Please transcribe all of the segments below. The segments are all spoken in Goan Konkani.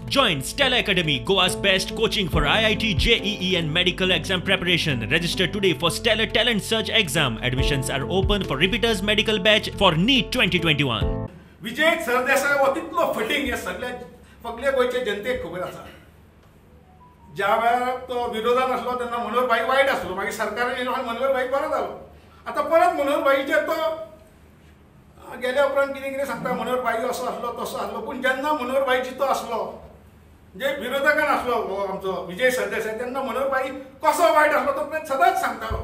Join Stellar Academy, Goa's best coaching for IIT, JEE and medical exam preparation. Register today for Stellar Talent Search exam. Admissions are open for repeaters medical batch for NEET 2021. Vijay Sardesai हो कितलो फटींग हे सगळ्या सगळे गोंयचे जनतेक खबर आसा. ज्या वेळार तो विरोधान आसलो तेन्ना मनोहर भाई वायट आसलो, मागीर सरकारान येयलो आनी मनोहर भाई बरो जालो. आतां परत मनोहर भाईचेर तो गेल्या उपरांत कितें कितें सांगता, मनोहर भाई असो आसलो तसो आसलो. पूण जेन्ना मनोहर भाई जितो आसलो, जे विरोधकान आसलो हो आमचो विजय सरदेसाय, तेन्ना मनोहर भाई कसो वायट आसलो तो सदांच सांगतालो.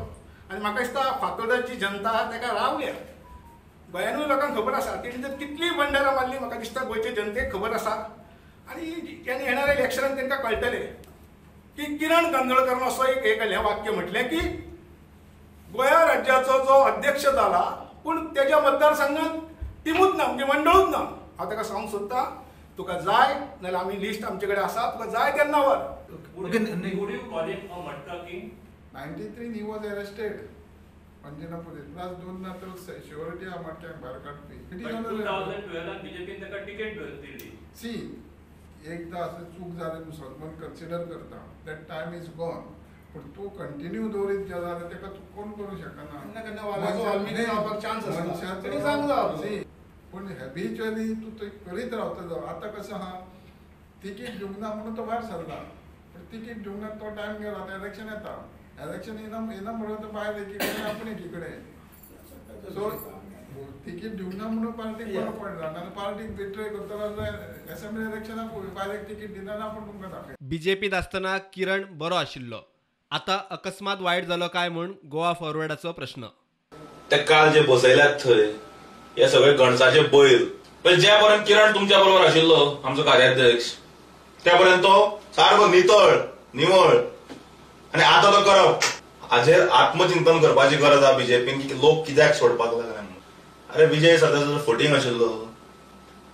आनी म्हाका दिसता फातोर्डाची जनता ताका रावल्या. गोंयानूय लोकांक खबर आसा तेणी जर कितलीय बंडारां मारली, म्हाका दिसता गोंयचे जनतेक खबर आसा. आनी तेणी येणाऱ्या इलेक्शनान तांकां कळटलें की किरण कांदोळकरान असो एक हें वाक्य म्हटलें की गोंया राज्याचो जो अध्यक्ष जाला पूण तेज्या मतदारसंघात टिमूच ना, म्हणजे मंडळूच ना. हांव ताका सांगूंक सोदता, तुका जाय नाल्यार आमी लिस्ट आमचे कडेन आसा, तुका जाय तेन्ना व्हर. 93 he was arrested Anjuna police plus दोन ना तर शुअरिटी हा मटक्याक भायर काडपी. 2012 बीजेपीन ताका तिकेट दिली. सी एकदां अशें चूक जाली म्हूण सदमन कन्सिडर करता, that time is gone. पूण तूं कंटिन्यू दवरीत गेलो जाल्यार ताका तूं कोण करूंक शकना. पूण हॅबिच्युअली तूं थंय करीत रावता. आतां कशें आहा, तिकीट दिवंक ना म्हणून तो भायर सरला, पूण तिकीट दिवंक ना तो टायम गेलो. आतां इलेक्शन येता, इलेक्शन येना येना म्हणून तो भायर एकी कडेन आपूण एकी कडेन. सो तिकीट दिवंक ना म्हणून पार्टीक बरो पडला, नाल्यार पार्टीक बिट्रे करतलो जाल्यार एसेंब्ली इलेक्शनाक भायर तिकीट दिना ना आपूण तुमकां दाखय. बीजेपीत आसतना किरण बरो आशिल्लो, आतां अकस्मात वायट जालो काय म्हूण गोवा फॉरवर्डाचो प्रश्न. ते काल जे बसयल्यात थंय हे सगळे गणसाचे बैल. पण ज्या पर्यंत किरण तुमच्या बरोबर आशिल्लो आमचो कार्याध्यक्ष, त्या पर्यंत तो सारको नितळ निवळ, आनी आतां तो करप. हाजेर आत्मचिंतन करपाची गरज आहा बीजेपीन की लोक कित्याक सोडपाक लागले म्हणून. अरे विजय सरदेसाय फटींग आशिल्लो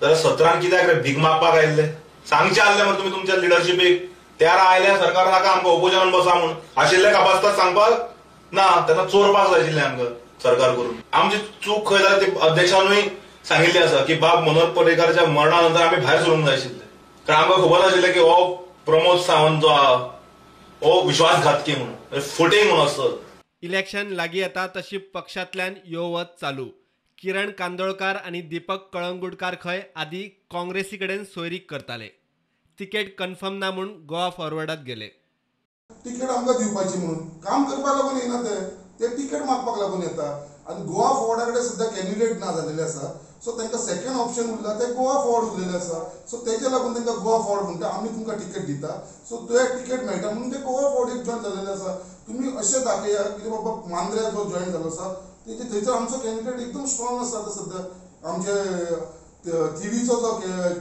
जाल्यार 17 कित्याक रे भीक मागपाक आयिल्ले? सांगचे आसले मरे तुमी तुमच्या लिडरशिपीक, त्यार आयल्या सरकार नाका आमकां ओपोजनान बसा म्हणून आशिल्ले कापास्ताद सांगपाक ना, तेन्ना चोरपाक जाय आशिल्लें आमकां सरकार करून. आमची चूक खंय जाली ती अध्यक्षानूय सांगिल्ली आसा की बाब मनोहर पर्रीकारच्या मरणा नंतर आमी भायर सरूंक जाय आशिल्ले, कारण आमकां खबर आशिल्लें की हो प्रमोद सावंत जो आहा हो विश्वासघातकी म्हणून, फटींग म्हणून आसत. इलेक्शन लागीं येता तशी पक्षांतल्यान यो वच चालू. किरण कांदोळकार आनी दीपक कळंगुटकार खंय आदी काँग्रेसी कडेन सोयरीक करताले. तिकेट कन्फर्म ना म्हूण गोवा फॉरवर्डात गेले. तिकेट आमकां दिवपाची म्हणून काम करपाक लागून येना, ते तिकेट मागपाक लागून येता. आनी गोवा फॉरवर्डा कडेन सद्या कॅन्डिडेट ना जाल्लेले आसा, सो तांकां सेकंड ऑप्शन उरला ते गोवा फॉरवर्ड उरलेले आसा. सो तेजे लागून तांकां गोवा फॉरवर्ड म्हणटा आमी तुमकां तिकेट दिता, सो ते तिकेट मेळटा म्हणून ते गोवा फॉरवर्डीक जॉयन जाल्लेले आसा. तुमी अशें दाखया कितें बाबा मांद्र्या जो जॉयन जालो आसा तेजे थंयसर आमचो कॅन्डिडेट एकदम स्ट्रॉंग आसा. आतां सद्या आमचे थिवीचो जो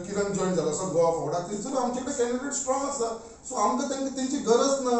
किरण जॉयन जालो आसा गोवा फॉरवर्डाक, थंयसर आमचे कडेन कॅन्डिडेट स्ट्रॉंग आसा. सो आमकां तांकां तेंची गरज ना.